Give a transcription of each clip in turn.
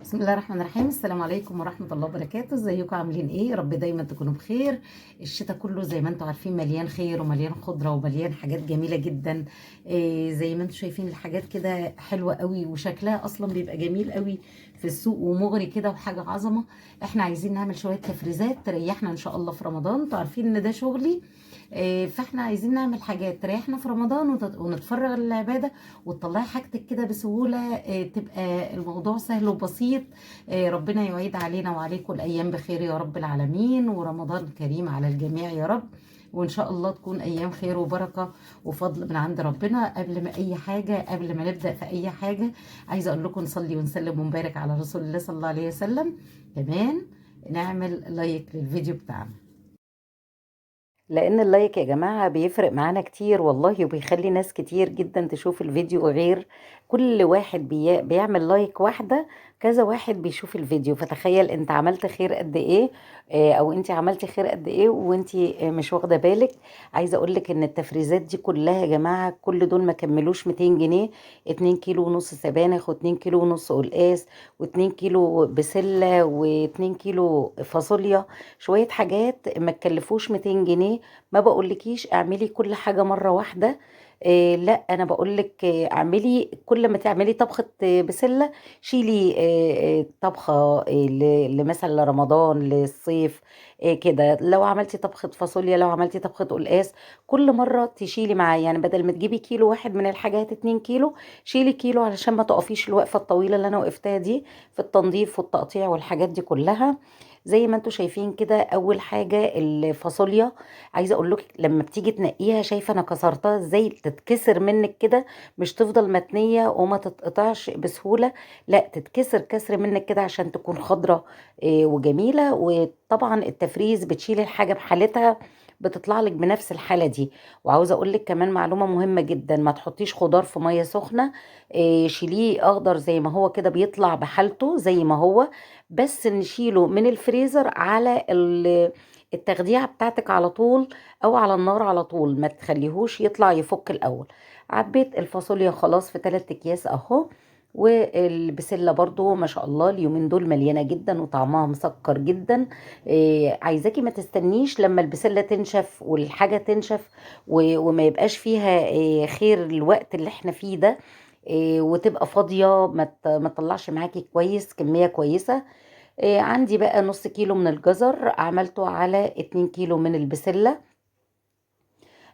بسم الله الرحمن الرحيم. السلام عليكم ورحمة الله وبركاته. ازيكم عاملين ايه؟ يا رب دايما تكونوا بخير. الشتاء كله زي ما انتم عارفين مليان خير ومليان خضرة ومليان حاجات جميلة جدا. إيه زي ما انتم شايفين الحاجات كده حلوة قوي، وشكلها اصلا بيبقى جميل قوي في السوق ومغري كده وحاجة عظمة. احنا عايزين نعمل شوية تفريزات تريحنا ان شاء الله في رمضان. انتوا عارفين ان ده شغلي. إيه فاحنا عايزين نعمل حاجات تريحنا في رمضان ونتفرغ للعبادة، وتطلعي حاجتك كده بسهولة. إيه تبقى الموضوع سهل وبسيط. إيه ربنا يعيد علينا وعليكم الأيام بخير يا رب العالمين، ورمضان كريم على الجميع يا رب، وإن شاء الله تكون أيام خير وبركة وفضل من عند ربنا. قبل ما أي حاجة، قبل ما نبدأ في أي حاجة، عايزة أقول لكم نصلي ونسلم ونبارك على رسول الله صلى الله عليه وسلم. كمان نعمل like للفيديو بتاعنا، لان ال like يا جماعة بيفرق معانا كتير والله، وبيخلي ناس كتير جدا تشوف الفيديو. غير كل واحد بيعمل like واحدة، كذا واحد بيشوف الفيديو. فتخيل انت عملت خير قد ايه، او انت عملتي خير قد ايه وانت مش واخدة بالك. عايزة اقولك ان التفريزات دي كلها يا جماعة كل دول ما كملوش 200 جنيه. 2 كيلو ونص سبانخ، واتنين كيلو ونص قلقاس، واتنين كيلو بسلة، واتنين كيلو فاصوليا. شوية حاجات ما تكلفوش 200 جنيه. ما بقولكيش اعملي كل حاجة مرة واحدة، لا انا بقولك، اعملي كل ما تعملي طبخة، بسلة، شيلي، طبخة، لمثلا لرمضان، للصيف، كده. لو عملتي طبخة فاصوليا، لو عملتي طبخة قلقاس، كل مرة تشيلي معاه. بدل ما تجيبي كيلو واحد من الحاجات 2 كيلو، شيلي كيلو علشان ما تقفيش الوقفة الطويلة اللي انا وقفتها دي في التنظيف والتقطيع والحاجات دي كلها. زي ما انتوا شايفين كده، اول حاجة الفاصوليا، عايزة اقول لك لما بتيجي تنقيها، شايفة انا كسرتها ازاي؟ تتكسر منك كده، مش تفضل متنية وما تتقطعش بسهولة، لا تتكسر كسر منك كده عشان تكون خضرة، وجميلة. وطبعا التفريز بتشيل الحاجة بحالتها، بتطلع لك بنفس الحالة دي. وعاوزة اقول لك كمان معلومة مهمة جدا، ما تحطيش خضار في مية سخنة، شيليه اخضر زي ما هو كده، بيطلع بحالته زي ما هو، بس نشيله من الفريزر على التخديعة بتاعتك على طول، او على النار على طول، ما تخليهوش يطلع يفك الاول. عبيت الفاصوليا خلاص في 3 اكياس اهو. والبسلة برضو ما شاء الله اليومين دول مليانة جدا وطعمها مسكر جدا. عايزاكي ما تستنيش لما البسلة تنشف والحاجة تنشف وما يبقاش فيها، خير الوقت اللي احنا فيه ده، وتبقى فاضية، ما تطلعش معاكي كويس كمية كويسة. عندي بقى نص كيلو من الجزر عملته على 2 كيلو من البسلة،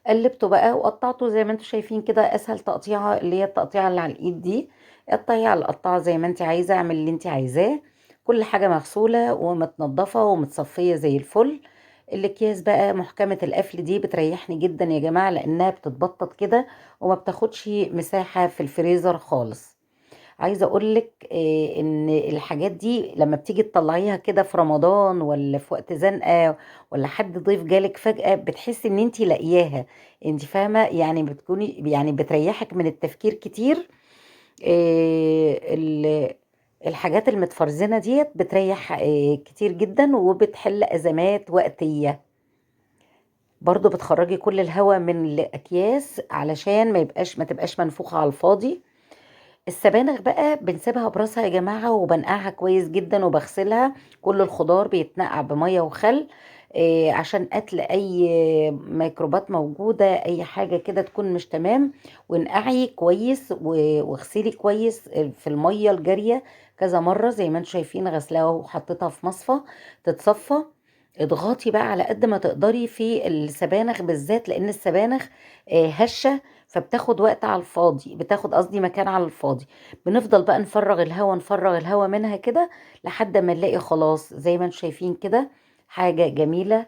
قلبته بقى وقطعته زي ما انتم شايفين كده. اسهل تقطيعه اللي هي التقطيعه اللي على الايد دي، قطعيها على القطاعه زي ما انت عايزه، اعمل اللي انت عايزاه. كل حاجه مغسوله ومتنضفه ومتصفيه زي الفل. الاكياس بقى محكمه القفل دي بتريحني جدا يا جماعه، لانها بتتبطط كده وما بتاخدش مساحه في الفريزر خالص. عايزه اقولك، ان الحاجات دي لما بتيجي تطلعيها كده في رمضان ولا في وقت زنقه ولا حد ضيف جالك فجاه، بتحسي ان انتي لاقياها، انتي فاهمه يعني، بتكوني بتريحك من التفكير كتير. الحاجات المتفرزنه ديت بتريح، كتير جدا وبتحل ازمات وقتيه. برضو بتخرجي كل الهواء من الاكياس علشان ما تبقاش منفوخه على الفاضي. السبانخ بقى بنسيبها براسها يا جماعة، وبنقعها كويس جدا وبغسلها. كل الخضار بيتنقع بمية وخل، عشان قتل اي ميكروبات موجودة، اي حاجة كده تكون مش تمام. ونقعي كويس واغسلي كويس في المية الجارية كذا مرة زي ما انتم شايفين. غسلاها وحطيتها في مصفى تتصفى. اضغطي بقى على قد ما تقدري في السبانخ بالذات، لان السبانخ، هشة، فبتاخد وقت على الفاضي، بتاخد قصدي مكان على الفاضي. بنفضل بقى نفرغ الهواء، نفرغ الهواء منها كده لحد ما نلاقي خلاص زي ما انتم شايفين كده حاجة جميلة.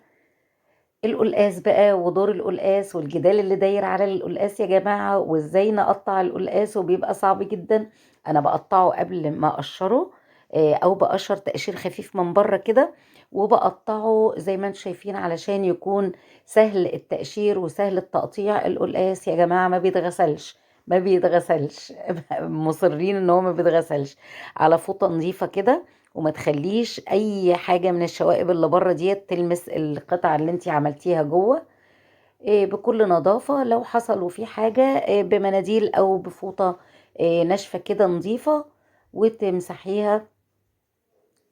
القلقاس بقى ودور القلقاس والجدال اللي داير على القلقاس يا جماعة، وازاي نقطع القلقاس وبيبقى صعب جدا. انا بقطعه قبل ما اقشره، او بقشر تقشير خفيف من بره كده، وبقطعه زي ما انتم شايفين علشان يكون سهل التقشير وسهل التقطيع. القلقاس يا جماعة ما بيتغسلش، ما بيتغسلش مصرين ان هو ما بيتغسلش. على فوطة نظيفة كده، وما تخليش اي حاجة من الشوائب اللي بره ديت تلمس القطعة اللي انتي عملتيها جوه. بكل نظافة. لو حصل وفي حاجة، بمناديل او بفوطة، ناشفة كده نظيفة، وتمسحيها.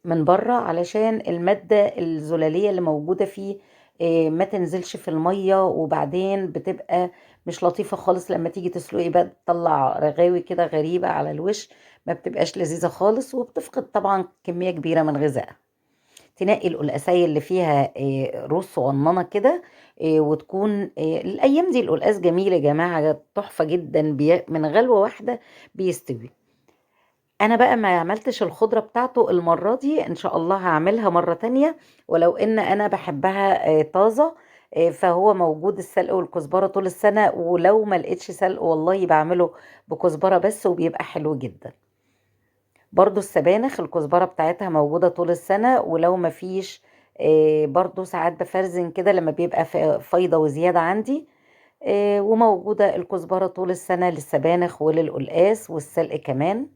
من بره علشان المادة الزلالية اللي موجودة فيه ما تنزلش في المية، وبعدين بتبقى مش لطيفة خالص لما تيجي تسلقي بقى، تطلع رغاوي كده غريبة على الوش، ما بتبقاش لذيذة خالص، وبتفقد طبعا كمية كبيرة من غذائها. تنقي القلقاسية اللي فيها رز صغننة كده، وتكون الأيام دي القلقاس جميل يا جماعة، تحفة جدا، من غلوة واحدة بيستوي. أنا بقى ما عملتش الخضرة بتاعته المرة دي، إن شاء الله هعملها مرة تانية، ولو إن أنا بحبها طازة، فهو موجود السلق والكزبرة طول السنة، ولو ما لقيتش سلق والله بعمله بكزبرة بس وبيبقى حلو جدا. برضو السبانخ الكزبرة بتاعتها موجودة طول السنة، ولو ما فيش، برضو ساعات بفرزن كده لما بيبقى فايضة وزيادة عندي، وموجودة الكزبرة طول السنة للسبانخ وللقلقاس والسلق كمان.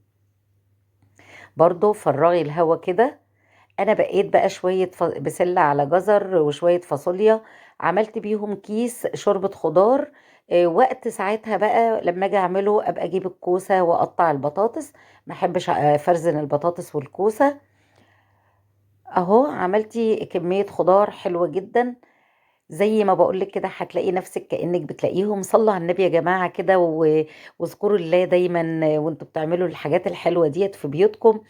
برضو فرغي الهوا كده. انا بقيت بقى شوية بسلة على جزر وشوية فاصوليا، عملت بيهم كيس شوربة خضار. وقت ساعتها بقى لما اجي اعمله ابقى اجيب الكوسة واقطع البطاطس، ما احبش افرزن البطاطس والكوسة. اهو عملتي كمية خضار حلوة جدا زي ما بقولك كده، هتلاقي نفسك كأنك بتلاقيهم. صلوا على النبي يا جماعة كده، واذكروا الله دايما وانتوا بتعملوا الحاجات الحلوة ديت في بيوتكم،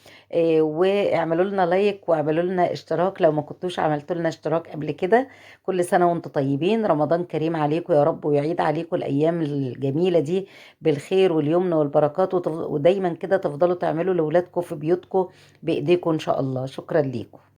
واعملوا لنا لايك واعملوا لنا اشتراك لو ما كنتوش عملتوا لنا اشتراك قبل كده. كل سنة وانتوا طيبين، رمضان كريم عليكم يا رب، ويعيد عليكم الأيام الجميلة دي بالخير واليمن والبركات، ودايما كده تفضلوا تعملوا لولادكم في بيوتكم بإيديكم إن شاء الله. شكرا ليكم.